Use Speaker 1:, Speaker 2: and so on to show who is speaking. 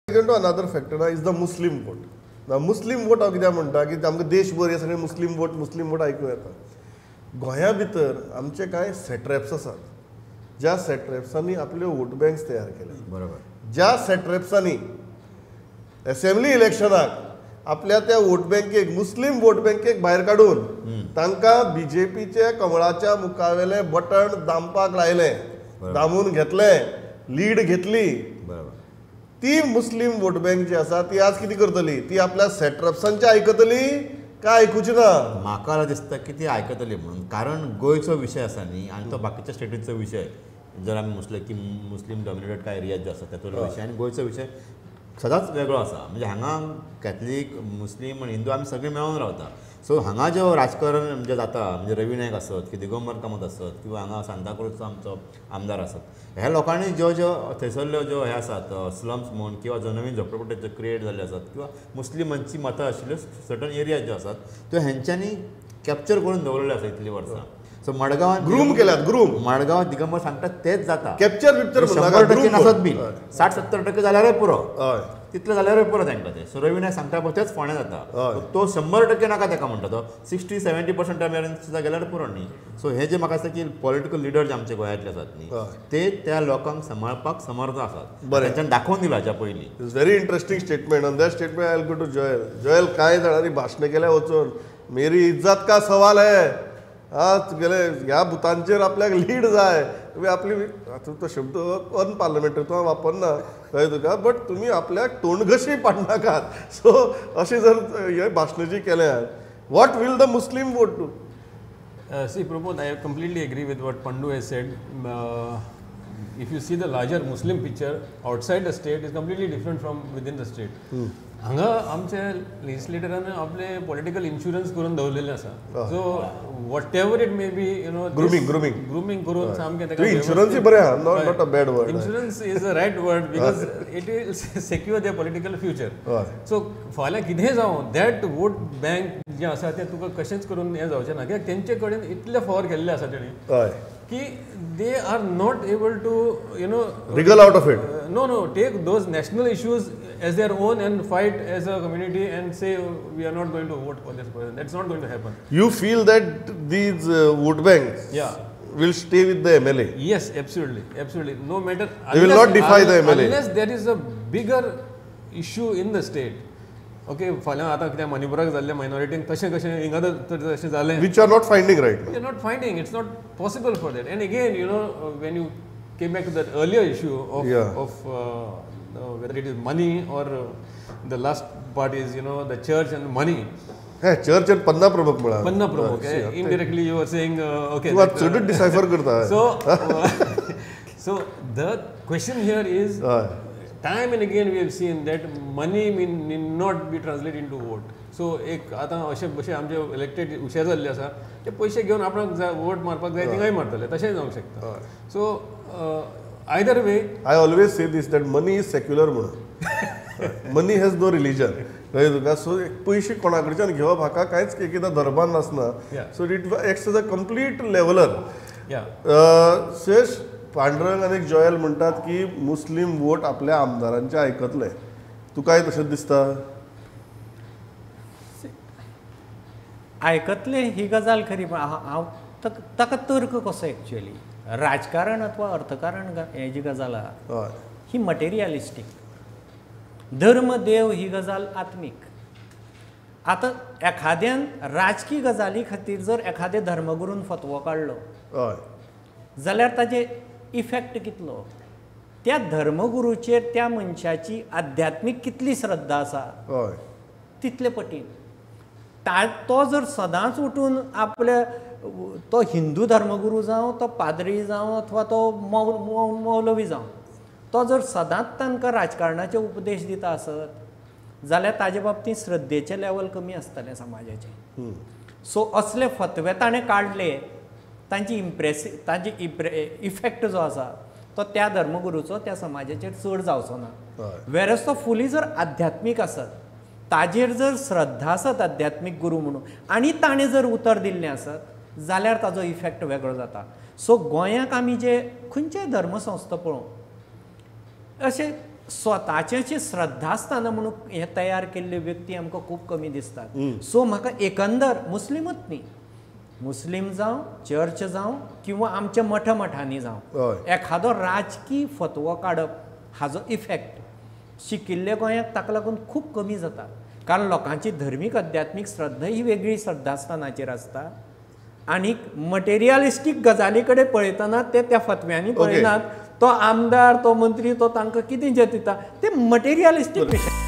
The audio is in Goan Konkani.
Speaker 1: To another factor is the Muslim vote. Muslim vote हांव कित्याक म्हणटा की आमकां देशभर हे सगळे मुस्लीम वोट मुस्लीम वोट आयकूं येता. गोंया भितर आमचे कांय सेट्रेप्स आसात ज्या सेट्रेप्सांनी आपल्यो वोट बँक्स तयार केल्या.
Speaker 2: बरोबर.
Speaker 1: ज्या सेट्रेप्सांनी एसेंब्ली इलेक्शनाक आपल्या त्या वोट बँकेक मुस्लीम वोट बँकेक भायर काडून तांकां बीजेपीचे कमळाच्या मुखावेले बटण दामपाक लायलें, दामून घेतलें, लीड घेतली.
Speaker 2: बरोबर.
Speaker 1: ती मुस्लीम वोट बँक जी आसा ती आज कितें करतली? ती आपल्या सेट्रप्सांचे आयकतली काय आयकुची ना?
Speaker 2: म्हाका दिसता की ती आयकतली म्हणून, कारण गोंयचो विशय आसा न्ही आनी तो बाकीच्या स्टेटीचो विशय जर आमी मुस्लिम की मुस्लीम डॉमिनेटेड काय एरियाज जो आसा तातूंतलो विशय आनी गोंयचो विशय सदांच वेगळो आसा. म्हणजे हांगा कॅथलीक, मुस्लीम आनी हिंदू आमी सगळे मेळोन रावता. सो हांगा जो राजकारण म्हणजे जाता, म्हणजे रवी नायक आसत की दिगंबर कामत आसत किंवा हांगा सांताक्रूजचो आमचो आमदार आसत, ह्या लोकांनी ज्यो ज्यो थंयसरल्यो ज्यो हे आसात स्लम्स म्हूण किंवा ज्यो नवीन झोपडपट्ट्यो ज्यो क्रिएट जाल्ल्यो आसात किंवा मुस्लिमांची मतां आशिल्ल्यो सर्टन एरिया ज्यो आसात त्यो हेंच्यांनी कॅप्चर करून दवरलेल्यो आसा इतलीं वर्सां. सो मडगांवां
Speaker 1: ग्रूम केल्यात, ग्रूम.
Speaker 2: मडगांव दिगंबर सांगता तेच जाता.
Speaker 1: कॅप्चर बिप्चर
Speaker 2: 100% नासत बी 60-70% जाल्यारूय पुरो, तितलें जाल्यारूय पुरो तांकां तें. सो रवी नायक सांगता पळय तेच फोंड्या जाता, तो 100% नाका ताका म्हणटा, तो 60-70% मेरेन सुद्दां गेल्यार पुरो न्ही. सो हे जे म्हाका दिसता की पॉलिटिकल लिडर जे आमचे गोंयांतले आसात न्ही ते त्या लोकांक सांबाळपाक समर्थ आसात, तांच्यान दाखोवन दिला हाच्या पयलीं.
Speaker 1: It's very interesting statement. On that statement I will go to Joel. Joel, कांय जाणांनी भाशणां केल्या वचून मेरी इज्जत का सवाल है, हा तुगेले ह्या बुतांचेर आपल्याक लीड जाय, तुमी आपली, आतां तो शब्द अनपार्लमेंटरी तो हांव वापरना कळ्ळें तुका, बट तुमी आपल्याक तोंडघशी पाडनाकात. सो अशें जर हे भाशणां जी केल्यात, what will the Muslim vote do?
Speaker 3: See Pramod, I completely agree with what Pandu has said. If you see the larger Muslim picture outside the state is completely different from within the state. हांगा आमच्या लेजिस्लेटरान आपले पॉलिटिकल इन्शुरन्स करून दवरलेले आसा. So whatever it may be, you know,
Speaker 1: grooming grooming
Speaker 3: grooming करून सामकें ताका.
Speaker 1: इन्शुरन्स बरें आहा, not a bad word.
Speaker 3: Insurance is a right word because it will secure their political future. So फाल्यां कितेंय जावं, that vote bank जें आसा तें तुका कशेंच करून हें जावचें ना, कित्याक तेंचे कडेन इतले फावर केल्ले आसा तेणी की they are not able to, you know,
Speaker 1: wriggle out of it.
Speaker 3: No, no, take those national issues as their own and fight as a community and say we are not going to vote for this person. That's not going to happen.
Speaker 1: You feel that these vote banks,
Speaker 3: yeah,
Speaker 1: will stay with the MLA?
Speaker 3: Yes, absolutely, absolutely. No matter,
Speaker 1: they will not defy the MLA
Speaker 3: unless there is a bigger issue in the state. Okay, फाल्यां आतां कितें मणिपुराक जाल्ले मायनॉरिटीन तशें कशें हिंगा तर तशें जालें,
Speaker 1: which are not finding right
Speaker 3: we are not finding, it's not possible for that. And again, you know, when you came back to that earlier issue of,
Speaker 1: yeah,
Speaker 3: of whether it is money or the last part is, you know, the church and money.
Speaker 1: Hey, church and Panna Pramukh म्हणा.
Speaker 3: Panna Pramukh, indirectly you are saying, okay.
Speaker 1: तूं आतां चडूच डिसायफर करता.
Speaker 3: So, so the question here is, time and again we have seen that money may not be translated into vote. So एक आतां अशें कशें आमचे इलेक्टेड हुशार जाल्ले आसा ते पयशे घेवन आपणाक वोट मारपाक जाय थिंगाय मारतले, तशेंय जावंक शकता. So either way,
Speaker 1: I always say this that money is secular म्हणून. Money has no religion. कळ्ळें तुका? सो पयशे कोणा कडच्यान घेवप हाका कांयच एकदां धर्मान नासना. So it acts as a complete leveller. शेष पांडुरंग आनी जॉयल म्हणटात की मुस्लीम वोट आपल्या आमदारांचे आयकतले, तुकाय तशेंच दिसता?
Speaker 4: आयकतले ही गजाल खरी, पण हांव ताका तर्क कसो एक्चुअली राजकारण अथवा अर्थकारण हे जी गजाल आहा ही मटेरियलिस्टीक, धर्म देव ही गजाल आत्मीक. आतां एखाद्यान राजकी गजाली खातीर जर एखाद्या धर्मगुरून फतवो काडलो जाल्यार ताजे इफेक्ट कितलो, त्या धर्मगुरूचेर त्या मनशाची आध्यात्मीक कितली श्रद्धा आसा तितले पटीन. तो जर सदांच उठून आपल्या, तो हिंदू धर्मगुरू जावं, तो पाद्री जावं अथवा तो मौलवी जावं, तो जर सदांच तांकां राजकारणाचे उपदेश दिता आसत जाल्यार ताजे बाबतींत श्रद्धेचें लेवल कमी आसतलें समाजाचें. सो असले फतवे ताणें काडले, तांची इम्प्रेसी तांची इफेक्ट जो आसा तो त्या धर्मगुरूचो त्या समाजाचेर चड जावचो ना. वेरस तो फुली जर आध्यात्मीक आसत, ताजेर जर श्रद्धा आसत आध्यात्मीक गुरू म्हणून आनी ताणें जर उतर दिल्लें आसत जाल्यार ताजो इफेक्ट वेगळो जाता. सो गोंयाक आमी जे खंयचेय धर्मसंस्था पळोवं अशें स्वताचे श्रद्धास्थानां म्हणून हे तयार केल्ले व्यक्ती आमकां खूब कमी दिसतात. सो म्हाका एकंदर मुस्लिमूच न्ही, मुस्लीम जावं, चर्च जावं किंवा आमच्या मठा मठांनी जावं, एखादो राजकीय फतवो काडप हाजो इफेक्ट शिकिल्ले गोंयांत ताका लागून खूब कमी जाता. कारण लोकांची धर्मीक अध्यात्मीक श्रद्धा ही वेगळी श्रद्धास्थानाचेर आसता आनी मटेरियलिस्टीक गजाली कडेन पळयतना ते त्या फतव्यांनी पळयनात. तो आमदार, तो मंत्री, तो तांकां कितें जें दिता ते मटेरियलिस्टीक विशय.